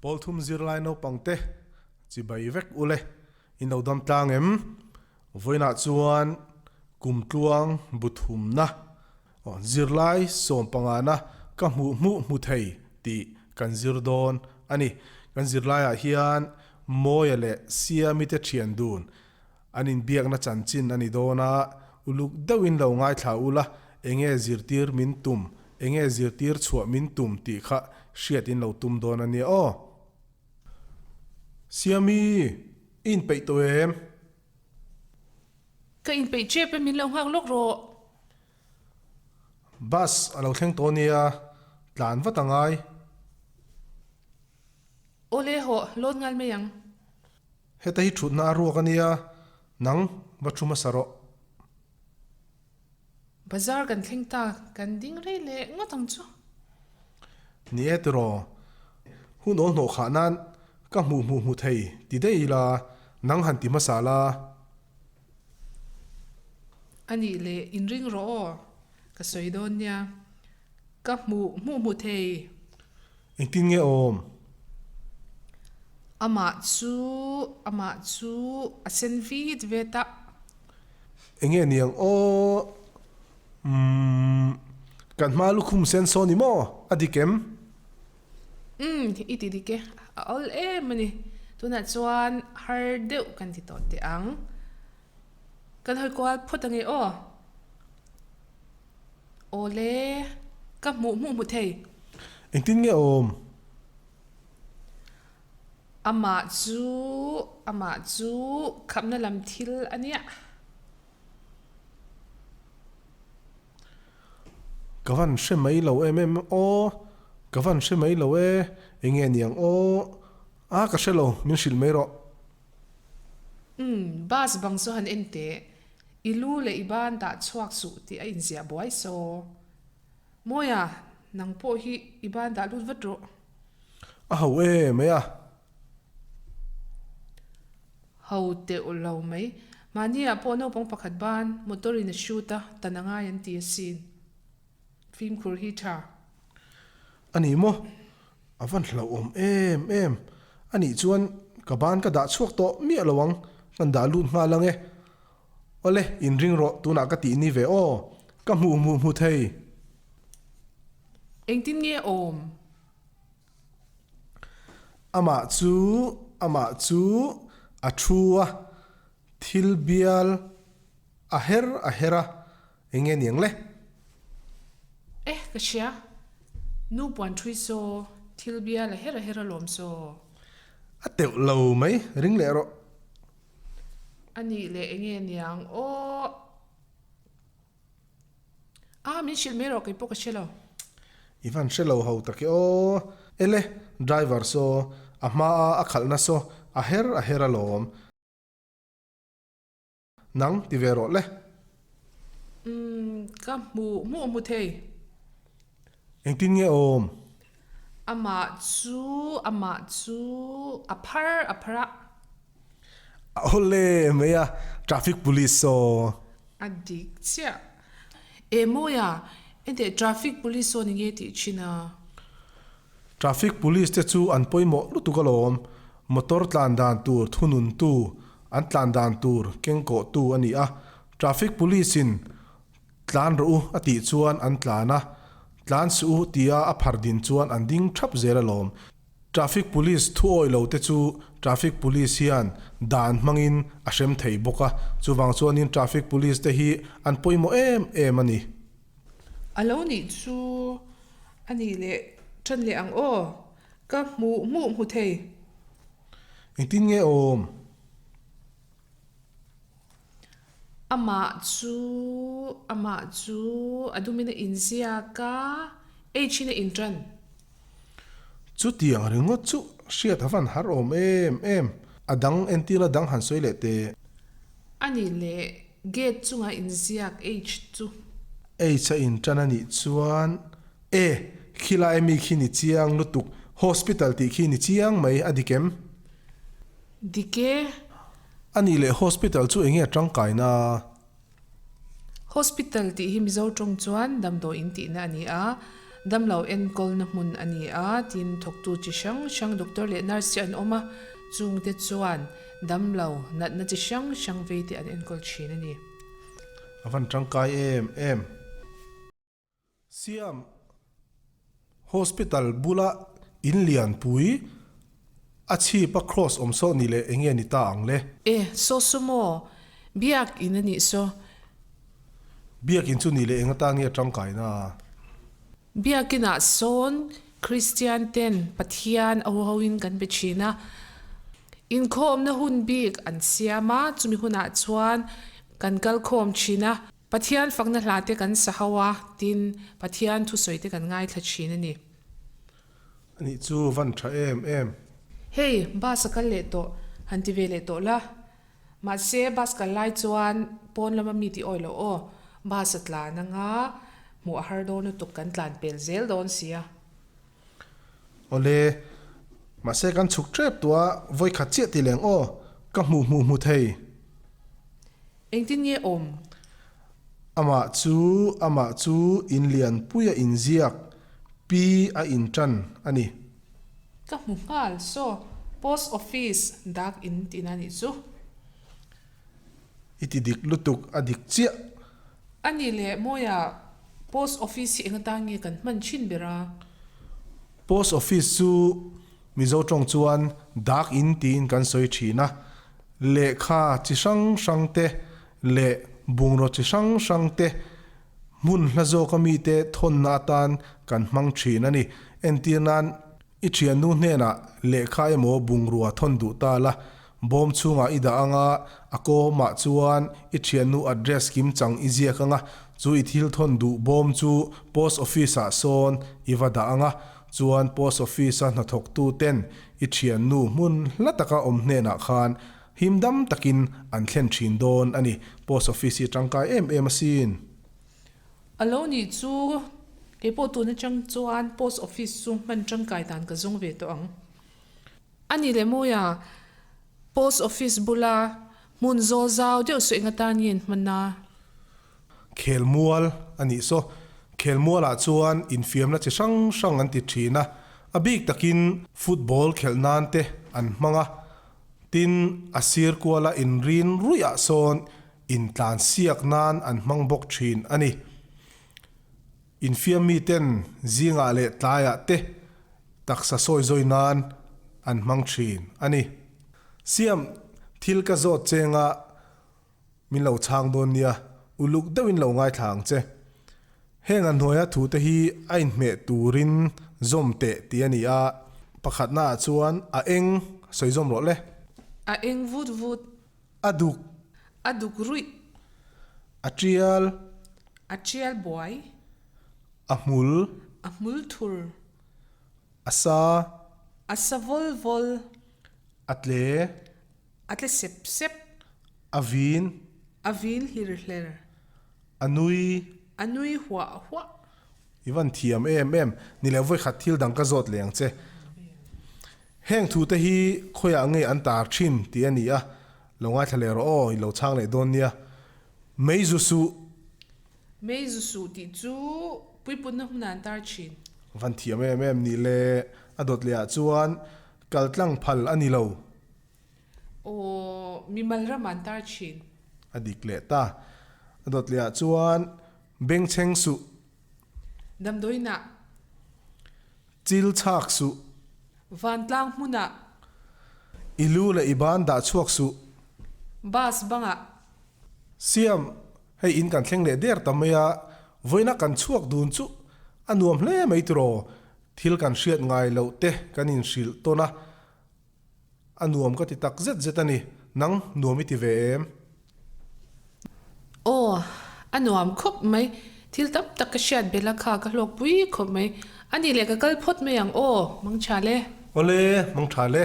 Pawlthum zirlai naupangte chibai vek ule in lo dam tlang em? Vawiinah chuan kumtluang buthumna zirlai sawmpangana ka hmuh hmuh hmu thei tih kan zir dawn a ni. Kan zirlaiah hian Mawia leh Siami te thian dun an inbiakna chanchin a ni dawn a, uluk deuhin lo ngaithla ula, enge zirtir min tum, enge zirtir chhuah min tum tih kha hriat in lo tum dawn a nia aw. Siami, i inpeih tawh em? Ka inpeih tep e, min lo nghak lawk rawh. Bus a lo thleng tawh nia, tlan vat a ngai. Awle hawh, load nghal mai ang. Heta hi thutna a ruak a nia, nang va thu hmasa rawh. Bazar kan thleng ta, kan ding rei leh ngawt ang chu. Ni e tiraw, hun awl hnawh khah nan ka hmuh hmuh hmu thei ti daih ila, nang han ti hmasa la. A nih leh inring rawh aw, ka sawi dawn nia. Ka hmuh hmuh hmu thei. Engtin nge awm? Amah chu, amah chu a sen vit vet a. Enge niang aw? Umm, kan hma lukhum sen saw ni maw? A dik em? Umm, i ti dik e. A awl em a ni. Tunah chuan har deuh kan ti tawh teh ang. Kan hawi kual phawt ange aw. Awle, ka hmuh hmuh hmu thei. Engtin nge awm? Amah chu, amah chu khapna lam thil a nia. Ka van hre mai lo em em aw, ka van hre mai lo e, enge niang aw, a ka hre lo, min hrilh mai rawh. Umm, bus bang chu han en teh. I lu leh i ban dah chhuak suh tih a inziah buai saw. Mawia, nang pawh hi i ban dah lut vat rawh. A ho e mai a. Ho teuh lo mai. Mahniah pawh naupang pakhat ban motor in a shoot a, tan a ngai an ti asin. Fimkhur hi tha. A ni maw? A van hlauhawm em em. A nih chuan ka ban ka dah chhuak tawh miah lo ang, kan dah lut nghal ang e. Awle, inring rawh, tunah ka tih ni ve aw. Ka hmuh hmuh hmu thei. Engtin nge awm? Amah chu, amah chu a thu a, thil bial a her a her a. Eng nge niang le? Eh, ka hria. Nu puan thui saw, thil bial a her a her alawm saw. A teuh lo mai, ring leh rawh. A nih leh eng nge niang aw. Ah, min hrilh mai rawh, kei pawh ka hre lo. I van hre lo ho tak e aw. Ele, driver saw, a hma a a khalhna saw, a her a her alawm. Nang ti ve rawh le. Umm, ka hmu hmuh hmu thei. Engtin nge awm? Amah chu, amah chu a phar a phar a. A awle mai a, traffic police aw. A dik chiah. E Mawia, enteh traffic police aw ni nge tih thin a? Traffic police te chu an pawimawh lutuk alawm, motor tlan dan tur thununtu, an tlan dan tur kengkawhtu a ni a, traffic police in tlan rawh u a tih chuan an tlan a, tlan suh u tia a phar din chuan an ding thap zel alawm. Traffic police thu awih lo te chu traffic police hian dan hmangin a hrem thei bawk a, chuvang chuanin traffic police te hi an pawimawh em em a ni. A lo nih chu a nih leh ṭan leh ang aw, ka hmuh hmuh hmu thei. Engtin nge awm? Amah chu, amah chu a dumin a inziak a, H in a inṭan. Chutiang ringawt chu hriat a van har awm em em. A dang entirna dang han sawi leh teh. A nih leh Gate chunga inziak H chu. H a inṭan a nih chuan E, khilai mi khi ni chiang lutuk, hospital tih khi ni chiang mai, a dik em? Dik e. A nih leh hospital chu enge a tangkaina? Hospital tih hi Mizo tawng chuan damdawiin tihna a ni a. Damlo enkawlna hmun a ni a, tin thawktu chi hrang hrang doctor leh nurse te an awm a, chungte chuan damlo natna chi hrang hrang vei te an enkawl thin a ni. A van tangkai em em. Siam Hospital bula in lianpui a chhip a cross awm saw ni leh enge ni ta ang le? E, saw saw maw? Biak in a nih saw. Biak in chu ni leh eng atan nge tangkaina? Biak inah sawn Kristian ten Pathian a huhoin kan be thin a. Inkhawmna hun bik an siam a, chumi hunah chuan kan kalkhawm thin a. Pathian fakna hla te kan sa ho a, tin, Pathian thusawi te kan ngaithla thin a ni. Anih chu van tha em em. Hei, bus a kal leh tawh, han ti ve leh tawh la. Mahse, bus kal lai chuan pawn lama mi tih awi loh aw, bus a tlan anga hmuh a har dawn lutuk kan tlan pel zel dawn sia. Awle, mahse kan chhuk tep tawh a, vawikhat chiah ti leng aw, ka hmuh hmuh hmu thei. Engtin nge awm? Amah chu, amah chu in lianpui a inziak, pi a inṭan a ni. Ka hmu nghal, saw, post office dak in tihna nih chu. I ti dik lutuk, a dik chiah. A nih leh Mawia, post office hi eng atan nge kan hman thin ber a? Post office chu Mizo tawng chuan dak in tiin kan sawi thin a, lehkha chi hrang hrang te leh bungraw chi hrang hrang te hmun hla zawka mite thawnna atan kan hmang thin a ni. Entir nan I thiannu hnenah lehkha emaw bungrua thawn duh ta la, bawm chhungah i dah anga a kawmah chuan i thiannu address kim chang i ziak anga chu i thil thawn duh bawm chu post office ah sawn i va dah anga chuan post office a hnathawktu ten i thiannu hmun hla taka awm hnenah khan him dam takin an thlen thin dawn a ni. Post office hi a tangkai em em asin. A lo nih chu, kei pawh tun atang chuan post office chu hman tangkai dan ka zawng ve tawh ang. A ni leh Mawia, post office bula hmun zawl zau deuh saw eng atan nge an hman a? Khelmual a nih saw, khelmualah chuan infiamna chi hrang hrang an ti thin a, a bik takin football khelh nan te an hmang a, tin a sir kuala inrin ruihah sawn Intlan siak nan an hmang bawk thin a ni. Infiam miten zingah leh tlaiah te taksa sawi zawi nan an hmang thin a ni. Siam thil ka zawt chenga min lo chhang dawn nia, uluk deuhin lo ngaithla ang che. Heng a hnuaia thute hi a inhmeh turin zawm teh tih a ni a, pakhatnaah chuan a eng sawi zawm rawh le. A eng vut vut. A duk. A duk ruih. A tial. A tial buai. A hmul. A hmul thur. A sa. A sa vawl vawl. A tle. A tle sep sep. A vin. A vin hlir hler. A nui. A nui huah huah. I van thiam em em. Ni leh vawikhat thil dang ka zawt leh ang che. Heng thute hi khawiah nge an tar thin tih a ni a, lo ngaithla leh rawh aw, i lo chhang leh dawn nia. Mei zu suh. Mei zu suh tih chu puipunna hmunah an tar thin. Van thiam em em nih le, a dawt leh ah chuan kal tlang phal a ni lo. Aw, mimal ramah an tar thin. A dik leh ta. A dawt leh ah chuan bengchheng suh. Damdawiinah. Chil chhak suh. Vantlang hmunah. I lu leh i ban dah chhuak suh. Bus bangah. Siam, hei in kan thleng leh der ta mai a, vawiina kan chhuak dun chu a nuam hle mai tiraw, thil kan hriat ngai loh te kan inhrilh tawn a, A nuam ka ti tak zet zet a ni. Nang, nuam i ti ve em? Aw, a nuam khawp mai. Thil tam tak ka hriat belh a kha ka hlawkpui khawp mai. A nih leh ka kal phawt mai ang aw, mang tha le. Awle, mang tha le.